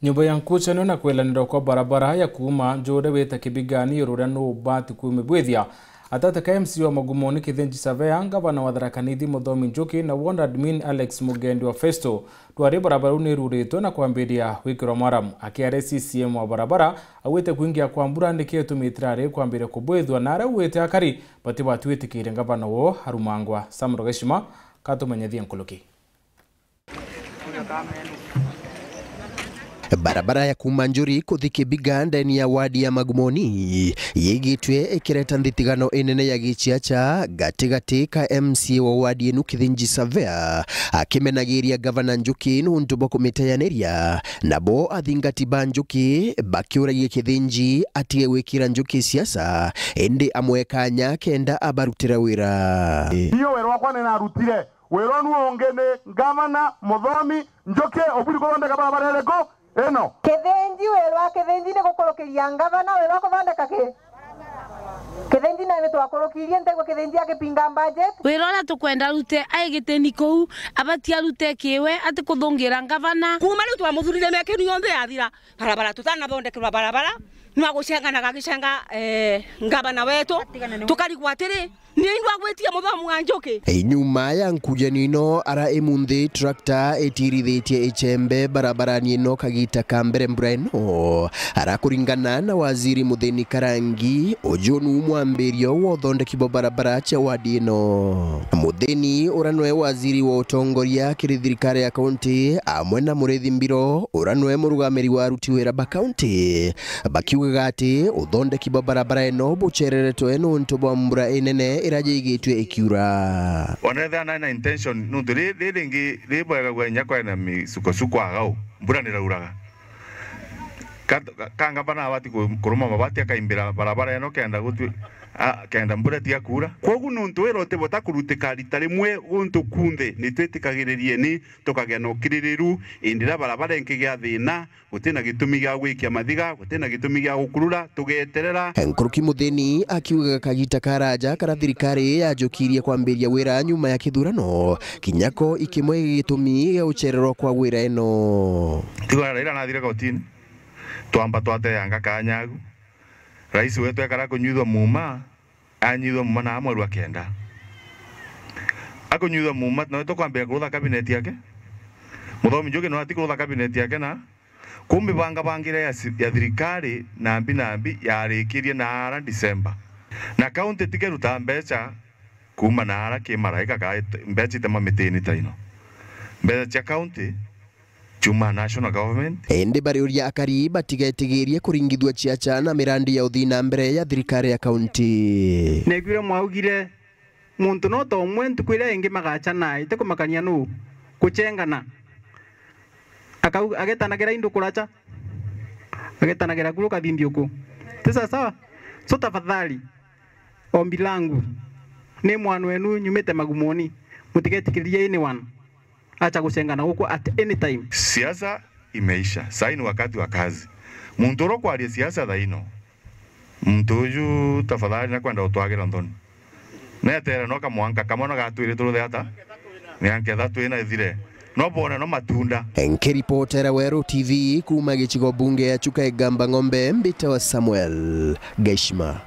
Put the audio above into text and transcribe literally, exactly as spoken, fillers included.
Nyomba ya nkucanio na kwelanirwa kwa barabara ya kuuma Njuri wita Kibigani iruria nubati kumibwithia. Atata ka M C A wa Magumoni Kithinji Savea, ngavana wa Tharaka Nithi Muthomi Njuki na ward admin Alex Mugendi wa Festo, ndwari barabara iu niruritwe na kwambiria gwikirwa maramu. Akiaria C C M wa barabara, augite kwingia kwa mbura nikio itumi itirari kwambiria kubwithua, na aria augite akari bati batwitikiire ngavana woo arumangwa. Sam Rogeshima katumenyethie nkuruki. Barabara ya kuuma Njuri kuthi Kibiga ndeni ya wadi ya Magumoni yigitwe ikireta nthithigano inene ya giciaca gatigati ka M C A wa wadi inu Kithinji Savea akimenagiria gavana Njuki nuntu bwa kumiteyaniria, nabo athingati ba Njuki bakiuragia Kithinji atige gwikira Njuki siasa, indi amwe kanya kenda abarutire wira. Iyo wira wakwa ninarutire. Wirwa nu ungi ni Ngavana Muthomi Njuki uburi kuthondeka barabara iriku? Ino. Kithinji, wirwa Kithinji ni gukurukiria ngavana, wirwa kuthondeka ki? Kithinji na ni twakurukirie, ntegwa Kithinji akipinga budget. Wira uria tukwenda arute ai gitini kuu, abati arute kiwe, ati kuthungira ngavana. Kuuma riu twamuthurire miaka inu yonthe yathira, barabara tutanathondekerwa barabara, nwa gucenganaga agicenga, eh, ngavana wetu, tukarigwa atiri, ni ndwagwitie Muthomi wa Njuki? Nyuma ya nkujanio ino, ara imunthi tractor itirithitie ichembe barabarani ino kagita ka mbere mbura ino. Ara kuringana na waziri Muthini Karangi, uju nu mwambirio wa uthondeki bwa barabara cia wadi ino. Muthini, ura nwe waziri wa utongoria kiri thirikari ya kaunti, amwe na Murithi Mbiro, ura nwe murugamiri wa aruti wira ba kaunti, bakiugaga ati uthondeki bwa barabara ino bucereretwe nuntu bwa mbura inene ira yigitwe ikiura. Ona ethira nari na intention, nuntu ri-, ri ringi ri bwega gwa inya kwena misukosuko agau, mbura nirauraga. Ka, ka, ka ngavana abati ku-, kuruma mabati akaimbira barabara ino kenda gutwi-, a, kenda mbura tiga kuura. Kwogu nuntu wira utibota kurutika rita rimwe guntu kunthe, nitwitikagiririeni tukagia na ukiririru, indi riria barabara inkigia thina, guti na gitumi gia gwikia mathiga, guti na gitumi gia gukurura, tugeterera. Nkuruki Muthini akiugaga kagita karaja kara thirikari yajukirie kwambiria wira nyuma ya kithurano, kinya ko ikimwe gitumi gia gucererwa kwa wira ino. Tigwa Raila nathire kotini, twamba twateanga kanyagu. Rais wetu ekara kunyuithwa muuma, anyuithwa muuma na mweru akenda. Akunyuithwa muuma, nawe tukwambia kurutha cabinet yake. Muthomi Njuki no ati kurutha cabinet yake na Kuu mibangabangire ya si-, ya thirikari nambi nambi yarikirie naara December. Na county tikeruta mbeca kuuma naara ki maraika ka it-, mbeca itema mitini ta ino. Mbeca cia county ciuma national government. Indi bariuria akari batigetigirie kuringithua ciaca na mirandi ya uthii na mbere ya thirikari ya county. Naiguire mwaugire Muntu no ta umwe ntuku iria ingi magaca na iti kumakania nuu, gucengana. Akau-, agetanagira indu kuraca, agetanagira kuru kathindi uku. Ti sawa sawa? So tafadhali, ombi langu, ni mwana wenu nyumite Magumoni, mutigetikiririe anyone acha gucengana guku at any time. Siasa imeisha. Sai ni wakati wa kazi. Muntu uria ukwaria siasa thaino, muntu uju tafadhali nakwenda gutwagira nthoni. Netere no kamwanka kamwe no gatwiri turuthe ata? Ni anketha twina ithire. No bone no matunda. Nkiripotera Weru T V kuuma gicigo bunge ya Chuka Igamba Ng'ombe, mbitawa Samuel Gaishima.